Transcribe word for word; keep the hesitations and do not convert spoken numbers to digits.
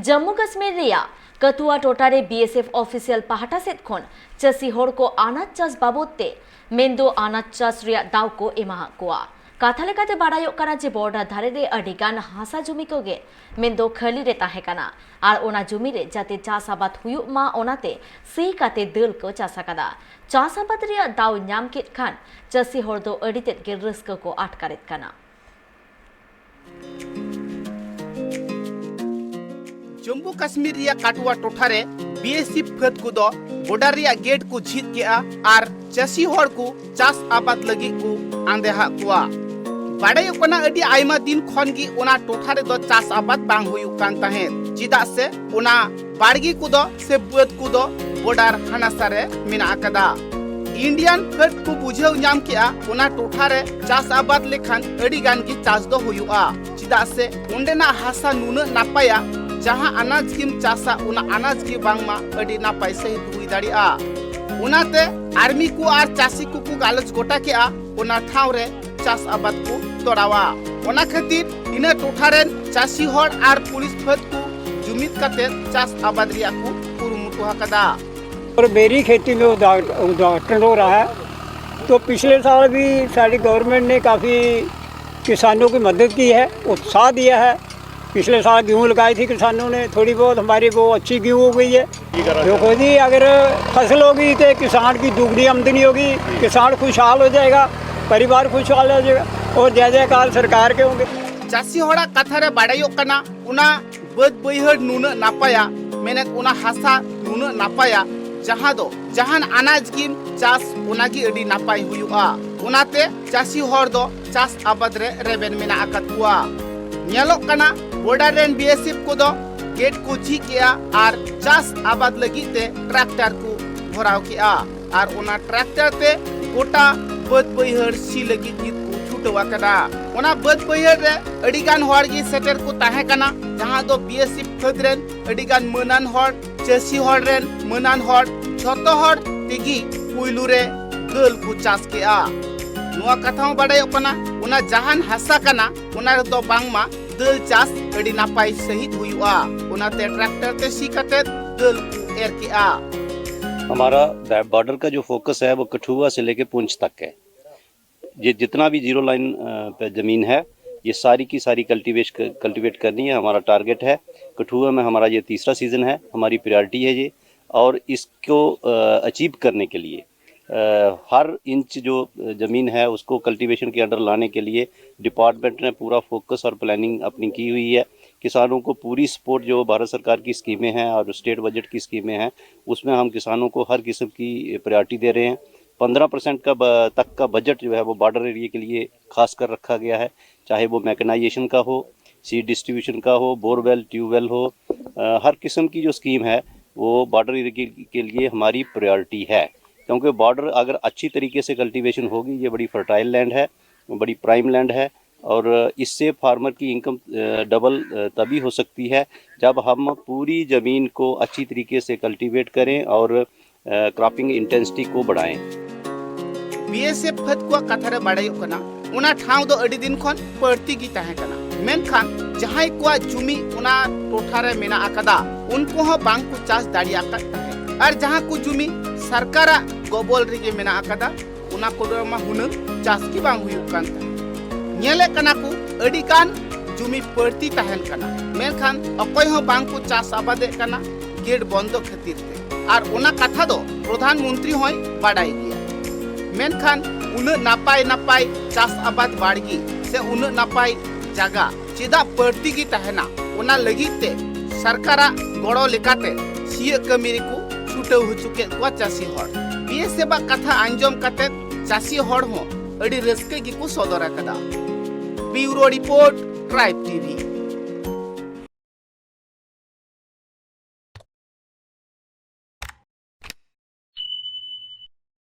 ᱡᱟᱢᱢᱩ ᱠᱟᱥᱢᱤᱨ ᱨᱮᱭᱟᱜ ᱠᱟᱛᱩᱣᱟ ᱴᱚᱴᱷᱟ ᱨᱮ BSF official ᱯᱟᱦᱴᱟ ᱥᱮᱫ ᱠᱷᱚᱱ ᱪᱟᱹᱥᱤ ᱦᱚᱲ ᱠᱚ ᱟᱱᱟᱡ ᱪᱟᱥ ᱵᱟᱵᱚᱫ ᱛᱮ ᱢᱮᱱᱫᱚ ᱟᱱᱟᱡ ᱪᱟᱥ ᱨᱮᱭᱟᱜ ᱫᱟᱣ ᱠᱚ ᱮᱢᱟᱦᱟᱫ ᱠᱚᱣᱟ᱾ ᱠᱟᱛᱷᱟ ᱞᱮᱠᱟᱛᱮ ᱵᱟᱰᱟᱭᱚᱜ ᱠᱟᱱᱟ ᱡᱮ border ᱫᱷᱟᱨᱮ ᱨᱮ ᱟᱹᱰᱤ ᱜᱟᱱ ᱦᱟᱥᱟ ᱡᱩᱢᱤ ᱠᱚᱜᱮ ᱢᱮᱱᱫᱚ ᱠᱷᱟᱹᱞᱤ ᱨᱮ ᱛᱟᱦᱮᱸ ᱠᱟᱱᱟ ᱟᱨ ᱚᱱᱟ ᱡᱩᱢᱤ ᱨᱮ ᱡᱟᱛᱮ ᱪᱟᱥ ᱟᱵᱟᱫ ᱦᱩᱭᱩᱜ ᱢᱟ ᱚᱱᱟᱛᱮ ᱥᱤ ᱠᱟᱛᱮ ᱫᱟᱹᱞ ᱠᱚ ᱪᱟᱥ ᱟᱠᱟᱫᱟ᱾ ᱪᱟᱥ ᱟᱵᱟᱫ ᱨᱮᱭᱟᱜ ᱫᱟᱣ ᱧᱟᱢ ᱠᱮᱫ ᱠᱷᱟᱱ ᱪᱟᱹᱥᱤ ᱦᱚᱲ ᱫᱚ ᱟᱹᱰᱤ ᱛᱮᱫ ᱜᱮ ᱨᱟᱹᱥᱠᱟᱹ ᱠᱚ ᱟᱴᱠᱟᱨᱮᱫ ᱠᱟᱱᱟ᱾ ᱡᱚᱢᱢᱩ ᱠᱟᱥᱢᱤᱨ ᱨᱮᱭᱟᱜ ᱠᱟᱴᱩᱣᱟ ᱴᱚᱴᱷᱟ ᱨᱮ BSF ᱯᱷᱟᱹᱫ ᱠᱚᱫᱚ border ᱨᱮᱭᱟᱜ gate ᱠᱚ ᱡᱷᱤᱡ ᱠᱮᱜᱼᱟ ᱟᱨ ᱪᱟᱹᱥᱤ ᱦᱚᱲ ᱠᱚ ᱪᱟᱥ ᱟᱵᱟᱫ ᱞᱟᱹᱜᱤᱫ ᱠᱚ ᱟᱸᱫᱮᱦᱟᱜ ᱠᱚᱣᱟ᱾ ᱵᱟᱰᱟᱭᱚᱜ ᱠᱟᱱᱟ, ᱟᱹᱰᱤ ᱟᱭᱢᱟ ᱫᱤᱱ ᱠᱷᱚᱱ ᱜᱮ ᱚᱱᱟ ᱴᱚᱴᱷᱟ ᱨᱮᱫᱚ ᱪᱟᱥ ᱟᱵᱟᱫ ᱵᱟᱝ ᱦᱩᱭᱩᱜ ᱠᱟᱱ ᱛᱟᱦᱮᱸᱫ, ᱪᱮᱫᱟᱜ ᱥᱮ ᱚᱱᱟ ᱵᱟᱲᱜᱮ ᱠᱚᱫᱚ ᱥᱮ ᱵᱟᱹᱫᱽ ᱠᱚᱫᱚ border ᱦᱟᱱᱟᱥᱟ ᱨᱮ ᱢᱮᱱᱟᱜ ᱟᱠᱟᱫᱟ᱾ Indian ᱯᱷᱟᱹᱫ ᱠᱚ ᱵᱩᱡᱷᱟᱹᱣ ᱧᱟᱢ ᱠᱮᱜᱼᱟ, ᱚᱱᱟ ᱴᱚᱴᱷᱟ ᱨᱮ ᱪᱟᱥ ᱟᱵᱟᱫ ᱞᱮᱠᱷᱟᱱ ᱟᱹᱰᱤ ᱜᱟᱱ ᱜᱮ ᱪᱟᱥ ᱫᱚ ᱦᱩᱭᱩᱜᱼᱟ, ᱪᱮᱫᱟᱜ ᱥᱮ ᱚᱸᱰᱮᱱᱟᱜ ᱦᱟᱥᱟ ᱱᱩᱱᱟᱹᱜ ᱱᱟᱯᱟᱭᱟ, ᱡᱟᱦᱟᱸ ᱟᱱᱟᱡ ᱜᱮᱢ ᱪᱟᱥᱟ, ᱚᱱᱟ ᱟᱱᱟᱡ ᱜᱮ ᱵᱟᱝᱢᱟ ᱟᱹᱰᱤ ᱱᱟᱯᱟᱭ ᱥᱟᱺᱦᱤᱡ ᱦᱩᱭ ᱫᱟᱲᱮᱭᱟᱜᱼᱟ᱾ ᱚᱱᱟᱛᱮ ᱟᱨᱢᱤ ᱠᱚ ᱟᱨ ᱪᱟᱹᱥᱤ ᱠᱚᱠᱚ ᱜᱟᱞᱚᱪ ᱜᱚᱴᱟ ᱠᱮᱜᱼᱟ, ᱚᱱᱟ ᱴᱷᱟᱶ ᱨᱮ ᱪᱟᱥ ᱟᱵᱟᱫ ᱠᱚ ᱛᱚᱲᱟᱣᱟ᱾ ᱚᱱᱟ ᱠᱷᱟᱹᱛᱤᱨ ᱤᱱᱟᱹ ᱴᱚᱴᱷᱟ ᱨᱮᱱ ᱪᱟᱹᱥᱤ ᱦᱚᱲ ᱟᱨ ᱯᱩᱞᱤᱥ ᱯᱷᱟᱹᱫ ᱠᱚ ᱡᱩᱢᱤᱫ ᱠᱟᱛᱮ ᱪᱟᱥ ᱟᱵᱟᱫ ᱨᱮᱭᱟᱜ ᱠᱚ ᱠᱩᱨᱩᱢᱩᱴᱩ ᱟᱠᱟᱫᱟ᱾ और मेरी खेती में उद्घाट-, उद्घाटन हो रहा है, तो पिछले साल भी सारी गवर्नमेंट ने काफ़ी किसानों की मदद की है, उत्साह दिया है। पिछले साल गेहूं लगाई थी किसानों ने, थोड़ी बहुत हमारी वो अच्छी गेहूं हो गई है। देखो जी, अगर फसल होगी तो किसान की दुगनी आमदनी होगी, किसान खुशहाल हो जाएगा, परिवार खुशहाल हो जाएगा और जय जयकार सरकार के होंगे। ᱪᱟᱹᱥᱤ ᱦᱚᱲᱟᱜ ᱠᱟᱛᱷᱟ ᱨᱮ ᱵᱟᱰᱟᱭᱚᱜ ᱠᱟᱱᱟ, ᱚᱱᱟ ᱵᱟᱹᱫᱽ ᱵᱟᱹᱭᱦᱟᱹᱲ ᱱᱩᱱᱟᱹᱜ ᱱᱟᱯᱟᱭᱟ, ᱢᱮᱱᱮᱫ ᱚᱱᱟ ᱦᱟᱥᱟ ᱱᱩᱱᱟᱹᱜ ᱱᱟᱯᱟᱭᱟ, ᱡᱟᱦᱟᱸ ᱫᱚ ᱡᱟᱦᱟᱱ ᱟᱱᱟᱡ ᱜᱮᱢ ᱪᱟᱥ, ᱚᱱᱟᱜᱮ ᱟᱹᱰᱤ ᱱᱟᱯᱟᱭ ᱦᱩᱭᱩᱜᱼᱟ᱾ ᱚᱱᱟᱛᱮ ᱪᱟᱹᱥᱤ ᱦᱚᱲ ᱫᱚ ᱪᱟᱥ ᱟᱵᱟᱫ ᱨᱮ ᱨᱮᱵᱮᱱ ᱢᱮᱱᱟᱜ ᱟᱠᱟᱫ ᱠᱚᱣᱟ᱾ ᱧᱮᱞᱚᱜ ᱠᱟᱱᱟ, border ᱨᱮᱱ BSF ᱠᱚᱫᱚ gate ᱠᱚ ᱡᱷᱤᱡ ᱠᱮᱜᱼᱟ ᱟᱨ ᱪᱟᱥ ᱟᱵᱟᱫ ᱞᱟᱹᱜᱤᱫ ᱛᱮ tractor ᱠᱚ ᱵᱷᱚᱨᱟᱣ ᱠᱮᱜᱼᱟ ᱟᱨ ᱚᱱᱟ tractor ᱛᱮ ᱜᱚᱴᱟ ᱵᱟᱹᱫᱽ ᱵᱟᱹᱭᱦᱟᱹᱲ ᱥᱤ ᱞᱟᱹᱜᱤᱫ ᱜᱮᱠᱚ ᱪᱷᱩᱴᱟᱹᱣ ᱟᱠᱟᱱᱟ᱾ ᱚᱱᱟ ᱵᱟᱹᱫᱽ ᱵᱟᱹᱭᱦᱟᱹᱲ ᱨᱮ ᱟᱹᱰᱤ ᱜᱟᱱ ᱦᱚᱲ ᱜᱮ ᱥᱮᱴᱮᱨ ᱠᱚ ᱛᱟᱦᱮᱸ ᱠᱟᱱᱟ, ᱡᱟᱦᱟᱸ ᱫᱚ BSF ᱯᱷᱟᱹᱫᱽ ᱨᱮᱱ ᱟᱹᱰᱤ ᱜᱟᱱ ᱢᱟᱹᱱᱟᱱ ᱦᱚᱲ, ᱪᱟᱹᱥᱤ ᱦᱚᱲ ᱨᱮᱱ ᱢᱟᱹᱱᱟᱱ ᱦᱚᱲ, ᱡᱷᱚᱛᱚ ᱦᱚᱲ ᱛᱮᱜᱮ ᱯᱩᱭᱞᱩ ᱨᱮ ᱫᱟᱹᱞ ᱠᱚ ᱪᱟᱥ ᱠᱮᱜᱼᱟ᱾ ᱱᱚᱣᱟ ᱠᱟᱛᱷᱟ ᱦᱚᱸ ᱵᱟᱰᱟᱭᱚᱜ ᱠᱟᱱᱟ, ᱚᱱᱟ ᱡᱟᱦᱟᱱ ᱦᱟᱥᱟ ᱠᱟᱱᱟ, ᱚᱱᱟ ᱨᱮᱫᱚ ᱵᱟᱝᱢᱟ ᱫᱟᱹᱞ ᱪᱟᱥ ᱟᱹᱰᱤ ᱱᱟᱯᱟᱭ ᱥᱟᱹᱦᱤᱡ ᱦᱩᱭᱩᱜᱼᱟ᱾ ᱚᱱᱟᱛᱮ ᱴᱨᱟᱠᱴᱚᱨ ᱛᱮ ᱥᱤ ᱠᱟᱛᱮ ᱫᱟᱹᱞ ᱠᱚ ᱮᱨ ᱠᱮᱜᱼᱟ᱾ हमारा बॉर्डर का जो फोकस है वो कठुआ से लेके पुंछ तक है। ये जितना भी जीरो लाइन पे जमीन है, ये सारी की सारी कल्टीवेश कल्टीवेट करनी है। हमारा टारगेट है। कठुआ में हमारा ये तीसरा सीजन है। हमारी प्रायोरिटी है ये। और इसको अचीव करने के लिए अ, हर इंच जो जमीन है उसको कल्टीवेशन के अंडर लाने के लिए डिपार्टमेंट ने पूरा फोकस और प्लानिंग अपनी की हुई है। किसानों को पूरी सपोर्ट जो भारत सरकार की स्कीमें हैं और स्टेट बजट की स्कीमें हैं, उसमें हम किसानों को हर किस्म की प्रायोरिटी दे रहे हैं। पंद्रह परसेंट का ब, तक का बजट जो है वो बॉर्डर एरिया के लिए खास कर रखा गया है, चाहे वो मैकेनाइजेशन का हो, सीड डिस्ट्रीब्यूशन का हो, बोरवेल, ट्यूबवेल हो। अ, हर किस्म की जो स्कीम है वो बॉर्डर एरिया के लिए हमारी प्रायोरिटी है, क्योंकि बॉर्डर अगर अच्छी तरीके से कल्टीवेशन होगी, ये बड़ी फर्टाइल लैंड है, बड़ी प्राइम लैंड है, और इससे फार्मर की इनकम डबल तभी हो सकती है जब हम पूरी ज़मीन को अच्छी तरीके से कल्टीवेट करें और क्रॉपिंग इंटेंसिटी को बढ़ाएं। ᱵᱤ ᱮᱥ ᱮᱯᱷ ᱯᱷᱟᱹᱫ ᱠᱚᱣᱟᱜ ᱠᱟᱛᱷᱟ ᱨᱮ ᱵᱟᱲᱟᱭᱚᱜ ᱠᱟᱱᱟ, ᱚᱱᱟ ᱴᱷᱟᱶ ᱫᱚ ᱟᱹᱰᱤ ᱫᱤᱱ ᱠᱷᱚᱱ ᱯᱟᱹᱲᱛᱤ ᱜᱮ ᱛᱟᱦᱮᱸ ᱠᱟᱱᱟ᱾ ᱢᱮᱱᱠᱷᱟᱱ ᱡᱟᱦᱟᱸᱭ ᱠᱚᱣᱟᱜ ᱡᱩᱢᱤ ᱚᱱᱟ ᱴᱚᱴᱷᱟ ᱨᱮ ᱢᱮᱱᱟᱜ ᱟᱠᱟᱫᱟ, ᱩᱱᱠᱩ ᱦᱚᱸ ᱵᱟᱝ ᱠᱚ ᱪᱟᱥ ᱫᱟᱲᱮᱭᱟᱜ ᱠᱟᱱ ᱛᱟᱦᱮᱸᱫ᱾ ᱟᱨ ᱡᱟᱦᱟᱸ ᱠᱚ ᱡᱩᱢᱤ ᱥᱚᱨᱠᱟᱨᱟᱜ ᱜᱚᱵᱚᱞ ᱨᱮᱜᱮ ᱢᱮᱱᱟᱜ ᱟᱠᱟᱫᱟ, ᱚᱱᱟ ᱠᱚᱨᱮ ᱢᱟ ᱦᱩᱱᱟᱹᱝ ᱪᱟᱥ ᱜᱮ ᱵᱟᱝ ᱦᱩᱭᱩᱜ ᱠᱟᱱ ᱛᱟᱦᱮᱸᱫ᱾ ᱧᱮᱞᱮᱫ ᱠᱟᱱᱟ ᱠᱚ, ᱟᱹᱰᱤ ᱜᱟᱱ ᱡᱩᱢᱤ ᱯᱟᱹᱲᱛᱤ ᱛᱟᱦᱮᱱ ᱠᱟᱱᱟ, ᱢᱮᱱᱠᱷᱟᱱ ᱚᱠᱚᱭ ᱦᱚᱸ ᱵᱟᱝ ᱠᱚ ᱪᱟᱥ ᱟᱵᱟᱫᱮᱫ ᱠᱟᱱᱟ ᱜᱮᱴ ᱵᱚᱱᱫᱚ ᱠᱷᱟᱹᱛᱤᱨ ᱛᱮ᱾ ᱟᱨ ᱚᱱᱟ ᱠᱟᱛᱷᱟ ᱫᱚ ᱯᱨᱚᱫᱷᱟᱱ ᱢᱚᱱᱛᱨᱤ ᱦᱚᱸᱭ ᱵᱟᱰᱟᱭ ᱜᱮᱭᱟ᱾ ᱢᱮᱱᱠᱷᱟᱱ ᱩᱱᱟᱹᱜ ᱱᱟᱯᱟᱭ ᱱᱟᱯᱟᱭ ᱪᱟᱥ ᱟᱵᱟᱫ ᱵᱟᱲᱜᱮ ᱥᱮ ᱩᱱᱟᱹᱜ ᱱᱟᱯᱟᱭ ᱡᱟᱭᱜᱟ ᱪᱮᱫᱟᱜ ᱯᱟᱹᱲᱛᱤ ᱜᱮ ᱛᱟᱦᱮᱱᱟ? ᱚᱱᱟ ᱞᱟᱹᱜᱤᱫ ᱛᱮ ᱥᱚᱨᱠᱟᱨᱟᱜ ᱜᱚᱲᱚ ᱞᱮᱠᱟᱛᱮ ᱥᱤᱭᱳᱜ ᱠᱟᱹᱢᱤ ᱨᱮᱠᱚ ᱪᱷᱩᱴᱟᱹᱣ ᱦᱚᱪᱚ ᱠᱮᱫ ᱠᱚᱣᱟ ᱪᱟᱹᱥᱤ ᱦᱚᱲ᱾ ᱵᱤ ᱮᱥ ᱮᱯᱷ ᱟᱜ ᱠᱟᱛᱷᱟ ᱟᱸᱡᱚᱢ ᱠᱟᱛᱮ ᱪᱟᱹᱥᱤ ᱦᱚᱲ ᱦᱚᱸ ᱟᱹᱰᱤ ᱨᱟᱹᱥᱠᱟᱹ ᱜᱮᱠᱚ ᱥᱚᱫᱚᱨ ᱟᱠᱟᱫᱟ᱾ ᱵᱤᱭᱩᱨᱳ ᱨᱤᱯᱳᱨᱴ, ᱴᱨᱟᱭᱤᱵᱽ ᱴᱤᱵᱷᱤ᱾